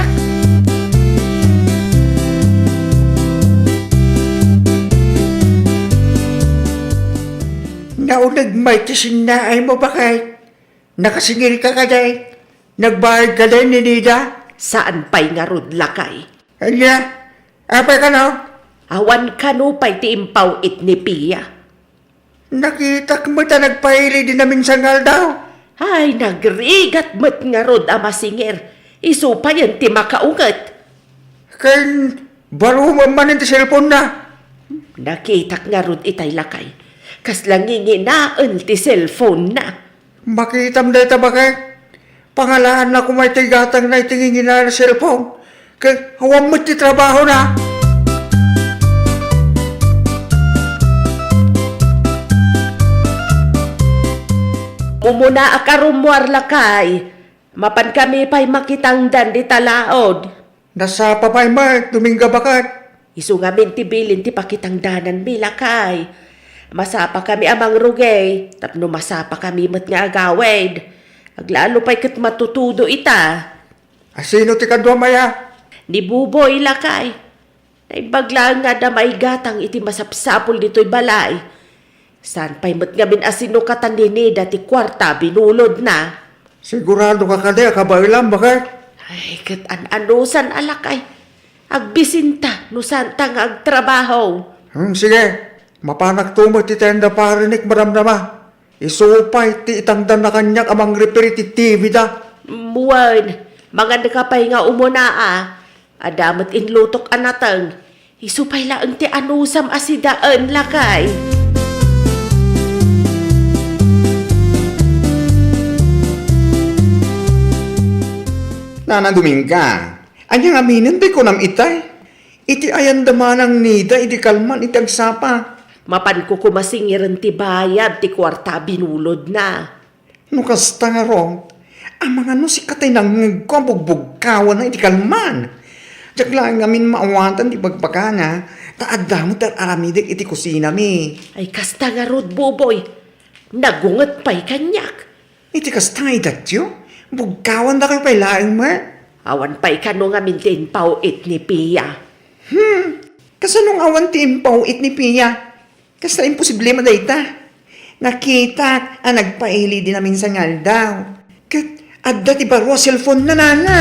Nauneg may ti sinnaaymo, baket. Nakasingilka kadi? Nagbayad kadi ni Nida? Saan pay ngarud, lakay? Ania? Apay kano? Awan kano pay ti impaw-it ni Pia. Nakitak met a nagpaili dinamin sangaldaw. Ay, nagrigat met ngarud a masingir. Isu payen ti makaunget. Ken baro manen ti cellphone-na. Nakitak ngarud itay, lakay. Kasla nginginaen ti cellphone-na. Makitam dayta, baket. Pangalaanna koma iti gatangna iti ngingina a cellphone. Ket awan met ti trabahona. Umuna a karummuar, lakay. Mapankami pay makitangdan dita laod. Nasapa pay met, Dominga, baket. Isu ngamin ti bilin ti pakitangdananmi, lakay. Masapakami a mangrugay, tapno masapakami met nga agawid. Aglalo pay ket matutudo ita. A, sino ti kaduam aya? Ni Buboy, lakay. Naimbag laeng nga adda maigatang iti masapsapul ditoy balay. Saan pay met ngamin a sinukatan ni Nida ti kuarta a binulodna? Siguradoka kadi a kabaelam, baket? Ay, ket an-anusan a, lakay. Agbisinta no saanta nga agtrabaho. Hmm, sige. Mapanakto met iti anda parinik madamdama. Isu pay ti itangdanna kaniak a mangrepair iti T V da. Wen, mangannaka pay nga umuna, a. Adda met inlutok a nateng. Isu pay laeng ti anusam a sidaen, lakay. Nana Dominga, ania ngamin ti kunam itay? Iti ayanda manang Nida idi kalman iti agsapa. Mapanko koma singiren ti bayad ti kuarta a binulodna. No kasta ngarud, amangan no sika tay nangngegko a bugbugkawanna iti kalman. Diak laeng ngamin maawatan ti bagbagana, ta adda met ti ar-aramidek iti kusinami. Ay, kasta ngarud, Boboy. Nagunget pay kaniak. Iti kasta nga edatyo, bugkawandakayo pay laeng met. Awan pay kano ngamin ti impaw-it ni Pia. Hmm, kasano nga awan ti impaw-it ni Pia? Kasta imposible met dayta. Nakitak a nagpaili idi naminsan nga aldaw. Ket adda ti baro a cellphone-na, nana.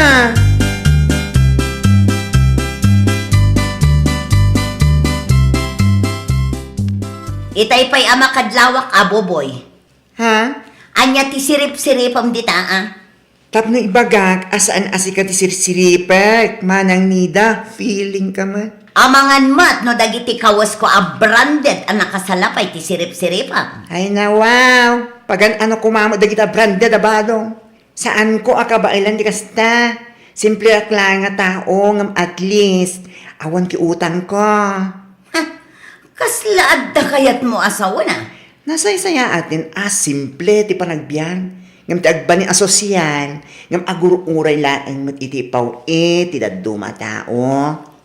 Itay pay a makadlawak a, Boboy. Ha? Ania ti sirip-siripem dita, a? Tapno ibagak a saan a sika ti sirsiripek, manang Nida, feeling ka met. Amangan met no dagiti kawesko a branded a nakasalapay ti sirip-siripem. Ay, nawaw! Pagan-ano koma met dagiti a branded a badong. Saanko a kabaelan ti kasta. Simple ak laeng a tao, ngem at least, awan kiutangko. Ha? Kasla adda kayatmo a sawen, a? Nasaysayaaten a simple ti panagbiag, ngem ti agbalin a sosyal, ngem agur-uray laeng met iti ipaw-it ti dadduma a tao.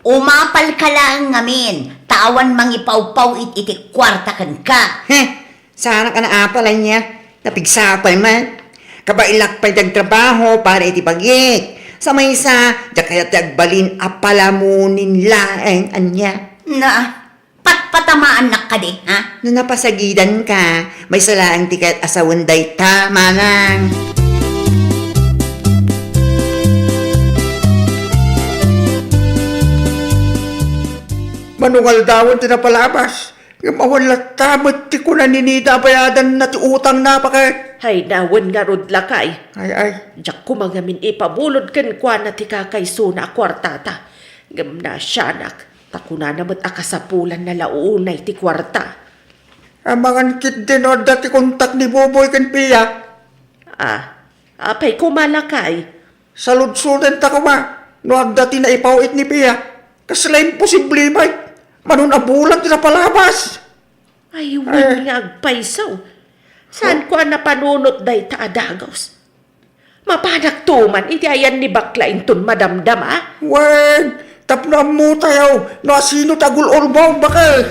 Umapalka laeng ngamin, ta awan mangipawpaw-it iti kuarta kenka. He! Saanak a naapal ania? Napigsaak pay met. Kabaelak pay ti agtrabaho para iti bagik. Sa maysa, diak kayat ti agbalin a palamunin laeng ania. Na, patpatamaannak kadi, ha? No napasagidanka, maysa laeng ti kayat a sawen dayta, manang. Manungaldawan ti napalabas, ngem awan latta met ti kuna ni Nida a bayadanna ti utangna, baket. Ay, nawen ngarud, lakay. Ay, ay. Diak koma ngamin ipabulod kenkuana ti kakaysona a kuartata. Ngem naasianak, ta kunana met a kasapulanna la unay ti kuarta. Amangan ketdi no adda ti kontak ni Boboy ken Pia. Ah, apay koma, lakay? Saludsodenta koma no adda ti naipaw-it ni Pia. Kasla imposible met. Mano a bulan ti napalabas. Ay, wen nga agpayso. Saanko a napanunot dayta a dagus? Mapanakto man iti ayan ni bakla inton madamdama? Wen, tapno ammotayo no asino ti agul-ulbaw, baket.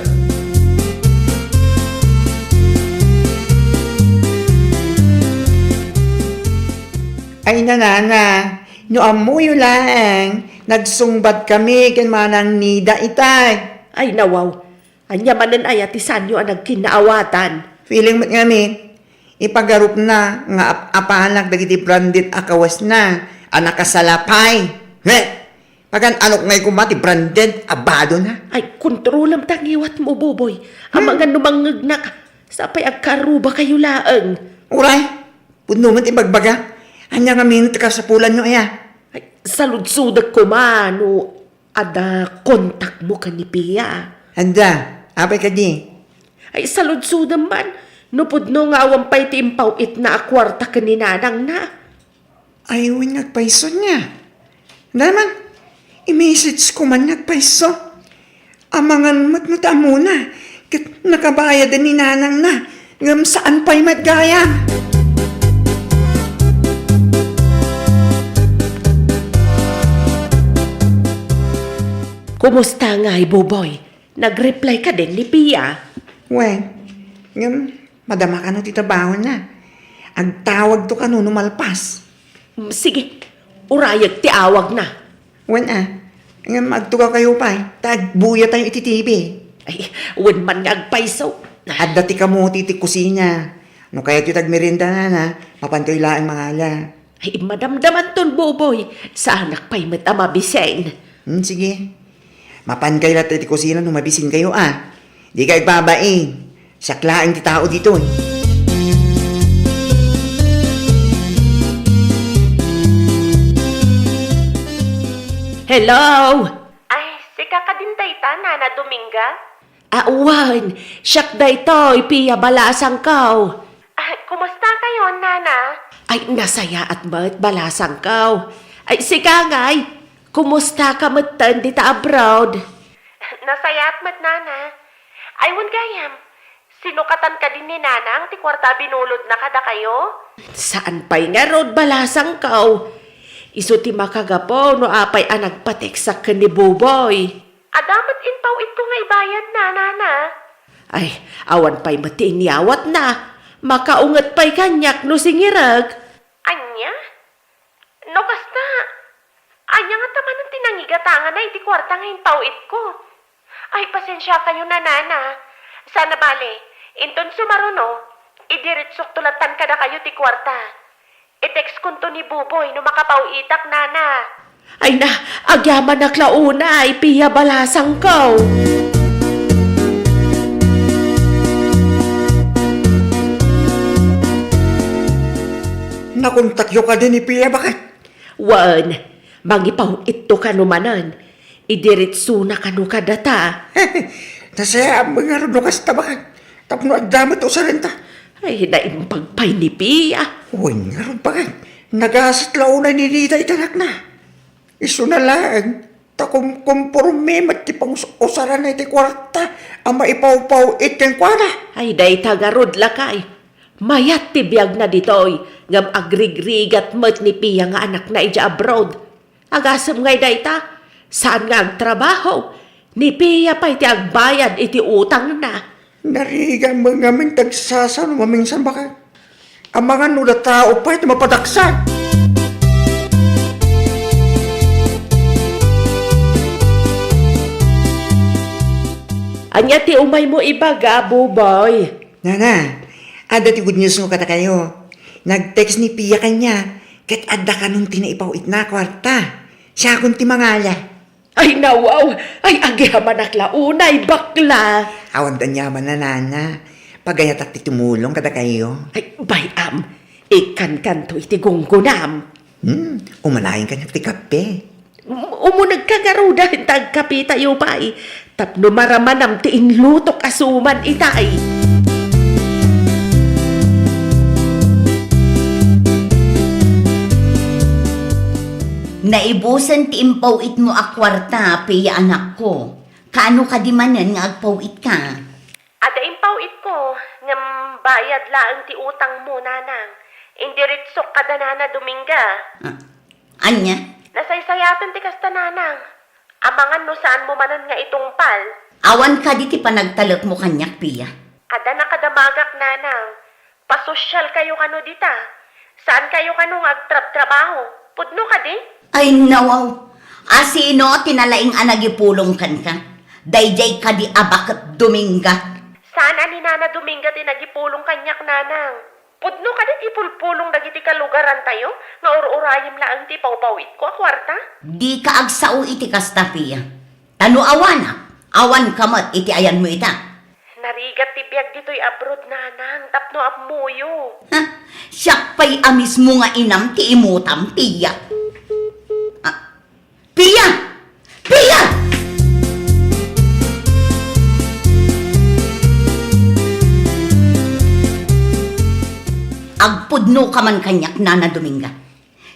Ay, nanana, no ammoyo laeng, nagsungbat kami ken manang Nida itay. Ay, nawaw. Ania manen aya ti saanyo a nagkinnaawatan? Feeling met ngamin, ipagarupna nga ap-apanak dagiti branded a kawesna a nakasalapay. He! Pagan-anok ngay koma ti branded a badona? Ay, kontrolem ta ngiwatmo, Boboy. Hmm? Amangan no mangngegnak, sapay agkarrubakayo laeng. Uray, pudno met ti bagbaga. Ania ngamin ti kasapulanyo aya? Ay, saludsodek koma no adda kontakmo ken ni Pia. Adda, apay kadi? Ay, saludsodem man no pudno nga awan pay ti impaw-itna a kuarta ken ni nanangna. Ay, wen nga agpayso nia. Ania man, i-message ko man nga agpayso. Amangan met no ti ammona, ket nakabayaden ni nanangna, ngem saan pay met gayam. Kumusta ngay, Boboy? Nag-reply kadin ni Pia? Wen, ngem madama kano ti trabahona. Agtawagto kano no malpas. Mm, sige, urayek ti awagna. Wen a, ngem agtugawkayo pay, ta agbuyatayo iti T V. Ay, wen man nga agpayso. Adda ti kamote iti kusina. No kayatyo ti agmerienda, nana, mapankayo laeng mangala. Ay, madamdamanton, Boboy. Saanak pay met a mabisin. Hmm, sige. Mapankayo latta iti kusina no mabisinkayo, a. Dikay agbabain. Siak laeng ti tao ditoy. Hello? Ay, sika kadin dayta, Nana Dominga? Ah, wen, siak daytoy, Pia balasangko. Ah, kumusta kayo, Nana? Ay, nasayaat met, balasangko. Ay, sika ngay, kumusta ka metten dita abroad? Nasayaat met, Nana. Ay, wen gayam, sinukatan kadin ni Nanang ti kuarta a binulodna kadakayo? Saan pay ngarud, balasangko. Isu ti makagapu no apay a nagpateksak ken ni Buboy. Adda met impaw-itko nga ibayadna, Nana. Ay, awan pay met ti inyawatna. Makaunget pay kaniak no singirek. Ania? No kasta, ania ngata manen ti nangigatangana iti kuarta nga impaw-itko? Ay, pasensiakayo, Nana. Saan a bale, inton sumaruno, idiretsokto lattan kadakayo ti kuarta. I-textkonto ni Buboy no makapaw-itak, Nana. Ay na, agyamanak la unay, Pia, balasangko. Nakontakyo kadi ni Pia, baket? Wen, mangipaw-itto kano manen. Idiretsona kano kadata. Nasayaat met ngarud no kasta, baket, tapno adda met usarenta. Ay, naimbag pay ni Pia. Wen ngarud, baket, nagasat la unay ni Nida iti anakna. Isuna laeng ta kumkomporme met ti pangus-usaranna iti kuarta a maipawpaw-it kenkuana. Ay, dayta ngarud, lakay. Mayat ti biagna ditoy, ngem agrigrigat met ni Pia nga anakna idiay abroad. Agasem ngay dayta, saan nga agtrabaho. Ni Pia pay ti agbayad iti utangna. Narigat met ngamin ti agsasao no maminsan, baket. Amangan no adda tao pay ti mapadaksan. Ania ti umaymo ibaga, Buboy? Nana, adda ti good news mo kadakayo. Nag-text ni Pia kaniak, ket adda kanon ti naipaw-itna a kuarta. Siakon ti mangala. Ay, nawaw! Ay, agyamanak la unay, bakla! Awan ti aniamanna, Nana. Pagayatak ti tumulong kadakayo. Ay, bay-am, ikkankanto iti gunggonam. Hmm, umanayon kaniak ti kape. Um-, umunegka ngaruden ta agkapetayo pay. Tapno maramanam ti inlutok a suman itay. Naibusen ti impaw-itmo a kuarta, Pia, anakko. Kaano kadi manen nga agpaw-itka? Adda impaw-itko, ngem bayad laeng ti utangmo, Nanang. Indiretsok kada Nana Dominga. Ah, ania? Nasaysayaten ti kasta, Nanang. Amangan no saanmo manen nga itungpal. Awan kadi ti panagtalekmo kaniak, Pia? Adda nakadamagak, Nanang. Pasosyalkayo kano dita. Saankayo kano nga agtrabtrabaho. Pudno kadi? Ay, nawaw. A sino ti nalaing a nagipulong kenka? Daydiay kadi a baket Dominga? Saan a ni Nana Dominga ti nagipulong kaniak, Nanang. Pudno kadi ti ipulpulong dagiti kalugarantayo nga ur-urayem laeng ti pawpaw-itko a kuarta? Dika agsao iti kasta, Pia. Ta no awanak, awanka met iti ayanmo ita. Narigat ti biag ditoy abroad, Nanang, tapno ammoyo. Ha? Siak pay a mismo nga inam ti imutam, Pia. Ah, Pia! Pia! Agpudnoka man kaniak, Nana Dominga.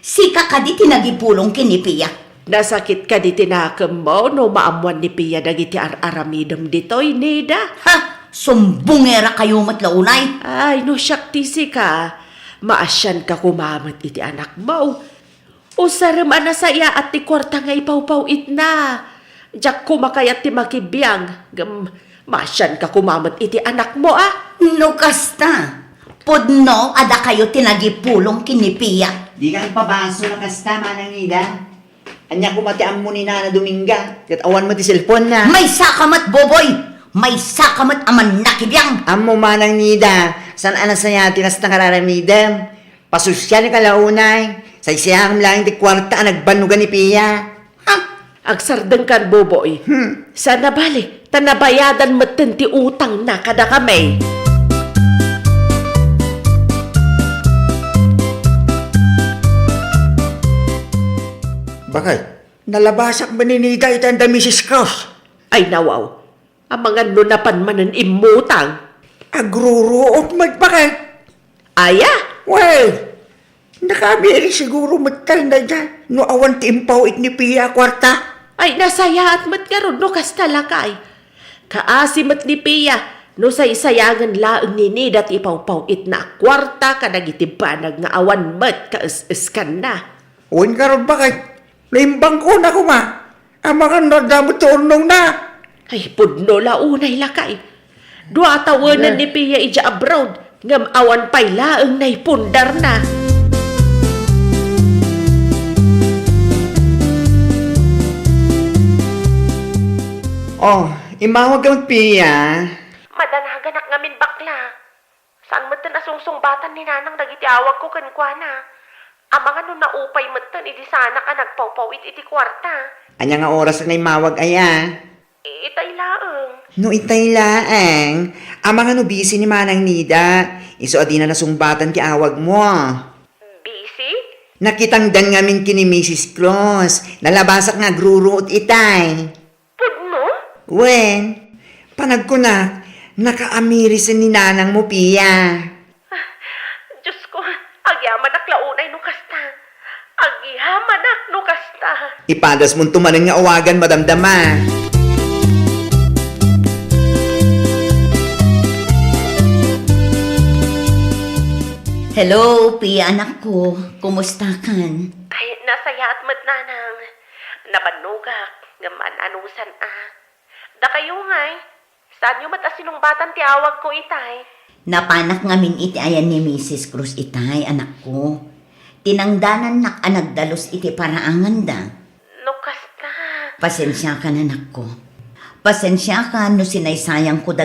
Sika kadi ti nagipulong ken ni Pia? Nasakit kadi ti nakemmo no maammoan ni Pia dagiti ar-aramidem ditoy, Nida? Ha! Sumbongerakayo met la unay? Ay, no siak ti sika, maasianka koma met iti anakmo. Usarem a nasayaat ti kuarta nga ipawpaw-itna. Diak koma kayat ti makibiang, ngem maasianka koma met iti anakmo, a? No kasta, pudno a dakayo ti nagipulong ken ni Pia. Dika agpabaso no kasta, Manang Nida. Ania koma ti ammo ni Nana Dominga, ket awan met ti cellphone-na. Maysaka met, Boboy! Maysaka met a mannakibiang! Ammo, Manang Nida, saan a nasayaat ti kasta nga ar-aramidem. Pasosyalka la unay, saysayam laeng ti kuarta a nagbannogan ni Pia. Ha? Agsardengkan, Boboy. Hmm. Saan a bale, ta nabayadan metten ti utangna kadakami. Bakit? Nalabasak man ni Nida iti anda Misis Cross. Ay, nawaw. Amangan no napan manen immutang. Agruruot met, baket. Aya? Well, Nakaamiri siguro met tayo na dyan no awan ti impaw-it ni Pia a kuarta. Ay, nasayaat met ngarud no kasta, lakay. Kaasi met ni Pia no saysayangen laeng ni Nida ti ipawpaw-itna a kuarta kadagiti banag nga awan met kaes-eskanna. Wen ngarud, baket, no imbangkona koma, amangan no adda met ti urnongna. Ay, pudno la unay, lakay. Dua tawenan ni Pia idiay abroad, ngem awan pay laeng naipundarna. Oh, immawag ka met, Pia. Madanaganak ngamin, bakla. Saan metten a sungsungbatan ni Nanang dagiti awagko kenkuana? Amangan no naupay metten idi saanak a nagpawpaw-it iti kuarta. Ania nga oras nga immawag aya? Itay laeng. No itay laeng, amangan no busy ni Manang Nida, isu a dina nasungbatan ti awagmo. Busy? Nakitangdan ngamin ken ni Misis Cruz. Nalabasak nga agruruot itay. Pudno? Wen, panagkunak, nakaamiri sen ni nanangmo, Pia. Ah, Diyos ko, agyamanak la unay no kasta. Agyamanak no kasta. Ipadasmonto manen nga awagan, madamdama. Hello, Pia, anak ko. Kumusta kan? Ay, nasayaat met, Nanang. Nabannogak, ngem an-anusan a. Dakayo ngay, saanyo met a sinungbatan ti awagko itay? Napanak ngamin iti ayan ni Misis Cruz itay, anak ko. Tinangdanannak a nagdalus iti paraanganda. No kasta. Pasensiakan, anak ko. Pasensiakan no sinaysayangko